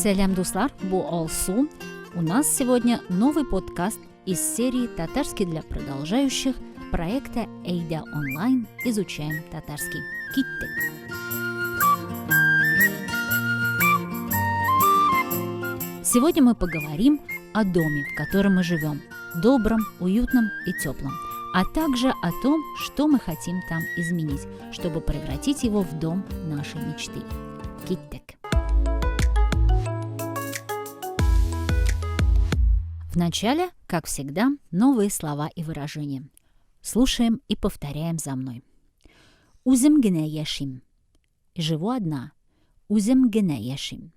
Сәлам, дуслар, бу Алсу. У нас сегодня новый подкаст из серии «Татарский для продолжающих» проекта «Әйдә онлайн. Изучаем татарский». Киттек! Сегодня мы поговорим о доме, в котором мы живем, добром, уютном и теплом, а также о том, что мы хотим там изменить, чтобы превратить его в дом нашей мечты. Киттек! Вначале, как всегда, новые слова и выражения. Слушаем и повторяем за мной. Үзем генә яшим. Живу одна. Үзем генә яшим.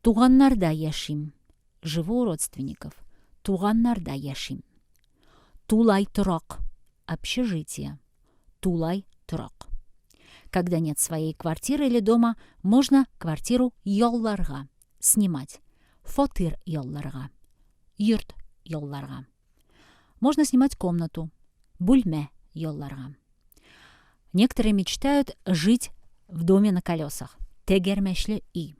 Туганнарда яшим. Живу у родственников. Туганнарда яшим. Тулай торак. Общежитие. Тулай торак. Когда нет своей квартиры или дома, можно квартиру ялларга снимать. Фатир ялларга. Йорт ялларга. Можно снимать комнату. Бүлмә ялларга. Некоторые мечтают жить в доме на колесах. Тәгәрмәчле өй.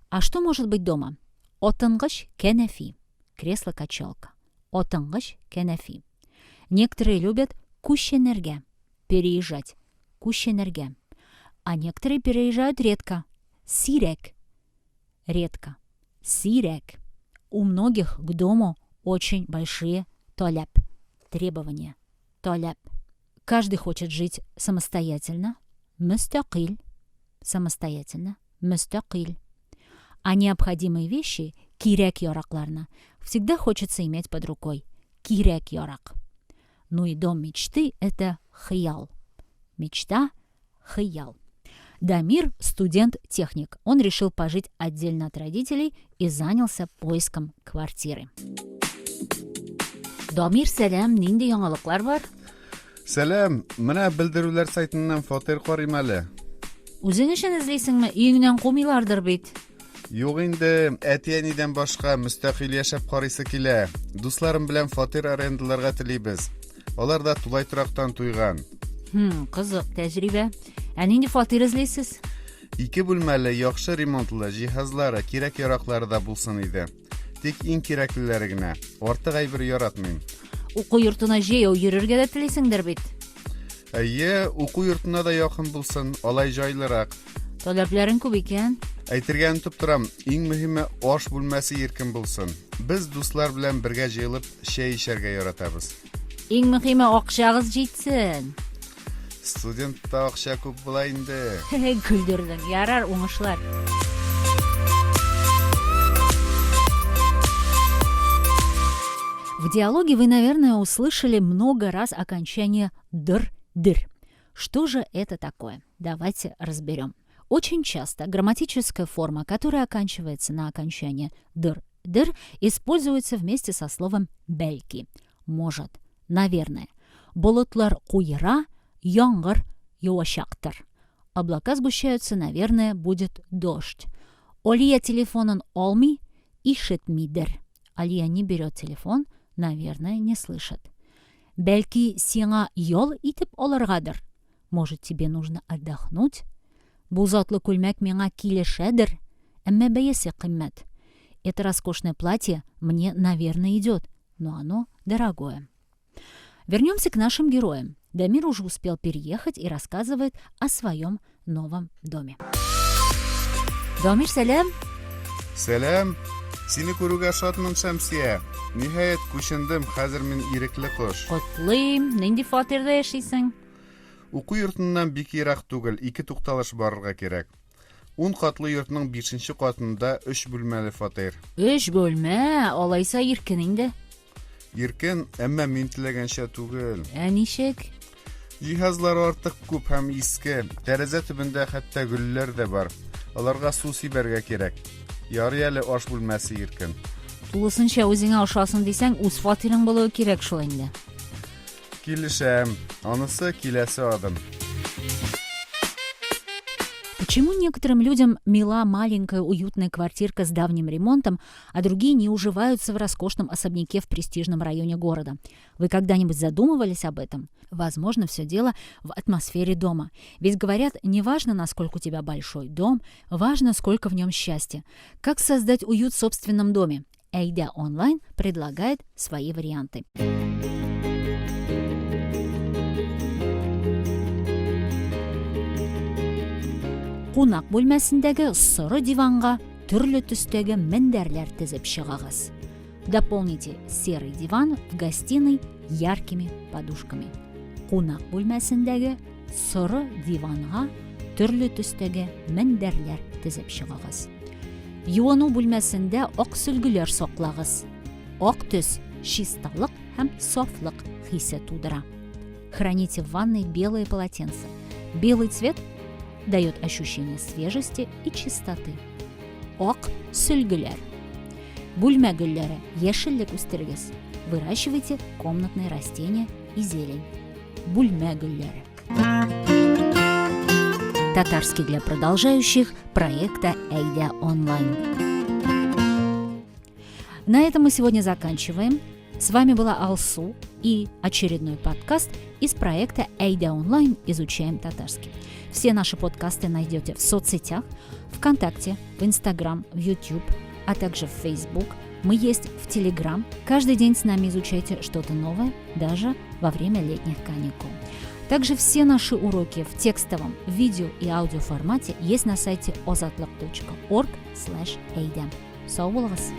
А что может быть дома? Атынгыч кәнәфи. Кресло-качалка. Атынгыч кәнәфи. Некоторые любят күченергә, переезжать. Күченергә. А некоторые переезжают редко. Сирәк. Редко. Сирәк. У многих к дому очень большие таләп. Требования. Таләп. Каждый хочет жить самостоятельно. Мөстәкыйль. Самостоятельно. Мөстәкыйль. А необходимые вещи, кирәк-яракларны, всегда хочется иметь под рукой. Кирәк-ярак. Ну и дом мечты – это хыял. Мечта – хыял. Дамир – студент-техник. Он решил пожить отдельно от родителей и занялся поиском квартиры. Дамир, сәлам, нинди яңалыклар бар? Сәлам, менә белдерүләр сайтыннан фатир карыйм әле. Үзең өчен эзлисеңме? Өеңнән кумыйлардыр бит. Юк инде, әти-әнидән башка мөстәкыйль яшәп карыйсы килә. Дусларым белән фатир арендаларга телибез. Алар да тулай торактан туйган. Хм, кызык тәҗрибә. Ә нинди фатир эзлисез? Ике бүлмәле, яхшы ремонтлы, җиһазлары, кирәк-яраклары да булсын иде. Тик иң кирәклеләре генә. Артык әйбер яратмыйм. Уку йортына җәяү йөрергә дә телисеңдер бит? Әйе, уку йортына да якын булсын, алай җайлырак. Таләпләрең күп икән. Әйтергә онытып торам, иң мөһиме аш бүлмәсе иркен булсын. Без дуслар белән бергә җыелып чәй эчәргә яратабыз. Иң мөһиме акчагыз җитсен. Студентта акча күп була инде. Көлдердең. Ярар, уңышлар. В диалоге вы, наверное, услышали много раз окончание «дыр-дыр». Что же это такое? Давайте разберем. Очень часто грамматическая форма, которая оканчивается на окончание «дыр-дыр», используется вместе со словом «бәлки» – «может», «наверное». Болытлар куера, яңгыр явачактыр. Облака сгущаются, наверное, будет дождь. Алия телефонын алмый, ишетмидер. Алия не берет телефон, наверное, не слышит. Бәлки сиңа ял итеп алыргадыр? Может, тебе нужно отдохнуть? Бу затлы күлмәк миңа килешәдер, әмма бәясе кыйммәт. Это роскошное платье мне, наверное, идет, но оно дорогое. Вернемся к нашим героям. Дамир уже успел переехать и рассказывает о своем новом доме. Дамир, сәлам! Сәлам! Сине күрүгә шатмын, Шәмсия. Ниһаять, күчендем, хәзер мин ирекле кош. Котлыйм! Нинди фатирда яшисең? Уку йортыннан бик ерак түгел, ике тукталыш барырга кирәк. Ун катлы йортның бишенче катында өч бүлмәле фатир. Өч бүлмә? Алайса иркен инде. Иркен, әмма мин теләгәнчә түгел. Ә ничек? Җиһазлары артык күп һәм иске. Тәрәзә төбендә хәтта гөлләр дә бар. Аларга су сибәргә кирәк. Ярый әле аш бүлмәсе иркен. Тулысынча үзеңә ошасын дисәң, үз фатирың булуы кирәк шул инде. Килешәм. Анысы киләсе адым. Почему некоторым людям мила маленькая уютная квартирка с давним ремонтом, а другие не уживаются в роскошном особняке в престижном районе города? Вы когда-нибудь задумывались об этом? Возможно, все дело в атмосфере дома. Ведь говорят, не важно, насколько у тебя большой дом, важно, сколько в нем счастья. Как создать уют в собственном доме? Әйдә Онлайн предлагает свои варианты. Кунак бүлмәсендәге соры диванга төрле төстәге мендәрләр тезеп чыгыгыз. Дополните серый диван в гостиной яркими подушками. Кунак бүлмәсендәге соры диванга төрле төстәге мендәрләр тезеп чыгыгыз. Юыну бүлмәсендә ак сөлгеләр саклагыз. Ак төс чисталык һәм сафлык хисе тудыра. Храните в ванной белые полотенца. Белый цвет дает ощущение свежести и чистоты. Ак сөлгеләр. Бүлмә гөлләре, яшеллек үстерегез. Выращивайте комнатные растения и зелень. Бүлмә гөлләре. Татарский для продолжающих проекта Әйдә онлайн. На этом мы сегодня заканчиваем. С вами была Алсу и очередной подкаст из проекта Әйдә онлайн «Изучаем татарский». Все наши подкасты найдете в соцсетях, ВКонтакте, в Инстаграм, в YouTube, а также в Facebook. Мы есть в Телеграм. Каждый день с нами изучайте что-то новое, даже во время летних каникул. Также все наши уроки в текстовом, видео и аудиоформате есть на сайте ozodlik.org/eyda. Сау булыгыз!